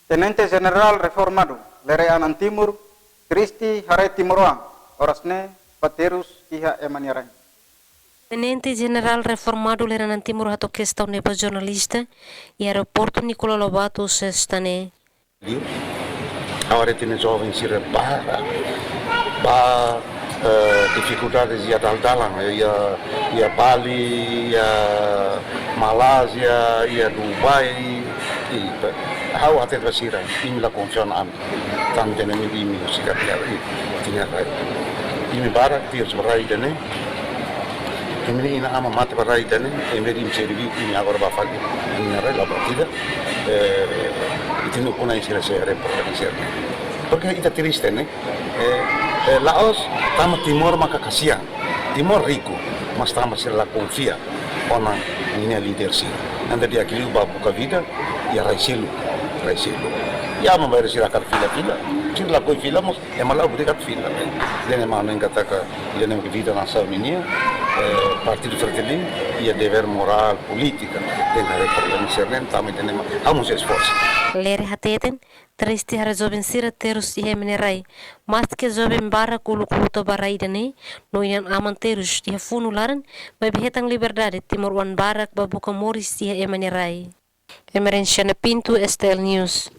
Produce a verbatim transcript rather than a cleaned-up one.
Tenente Jenerál reformadu Lere Anan Timur triste haree timoroan oras ne'e ba terus iha ema nia rai. Tenente Jenerál reformadu Lere Anan Timur hato'o kestaun ne'e ba jornalista iha aeroportu Nicolau Lobato, sesta ne'e. Agora tem jovens sira para, ba, eh, difikuldades iha dalan-dalan, iha, iha Bali, iha Malázia, iha Dubai, i, ha'u hatete ba sira, imi la konfia ona ami. Tanba imi, imi husik ita-nia rai, ita-nia rai. Imi barak tiha ba rai ida-ne'e. Imi-nia inan-aman mate ba rai ida-ne'e, imi imi seri bi, imi agora ba fali. Imi-nia rai la ba tiha. Eh, ita-nia ukun-na'in sira sei haree problema sira-ne'e. Porque ita triste, ne'e? Eh, eh, la'ós tanba Timor maka kasihan. Timor riku, mas tanba sira la konfia ona ninia líder sira. Entaun di'ak liu ba buka vida iha rai seluk, rai seluk. Iha maibé sira hakarak fila-fila, sira lakohi fila, mas ema la'o budi hakarak fila. Ida-ne'e mak ha'u hanoin katak, ida-ne'e mak vida nasaun nian, eh, Partidu Fretilin iha devér morál, polítika, tenke haree problema sira-ne'e, tanba ida-ne'e mak ha'u mós esforsu. Lere hateten, triste haree joven sira terus iha ema nia rai. Maske joven barak uluk luta ba rai ida-ne'e, no inan-aman terus iha funu laran, maibé hetan liberdade timoroan barak ba buka moris iha ema nia rai. Emerenciana Pinto, S T L News.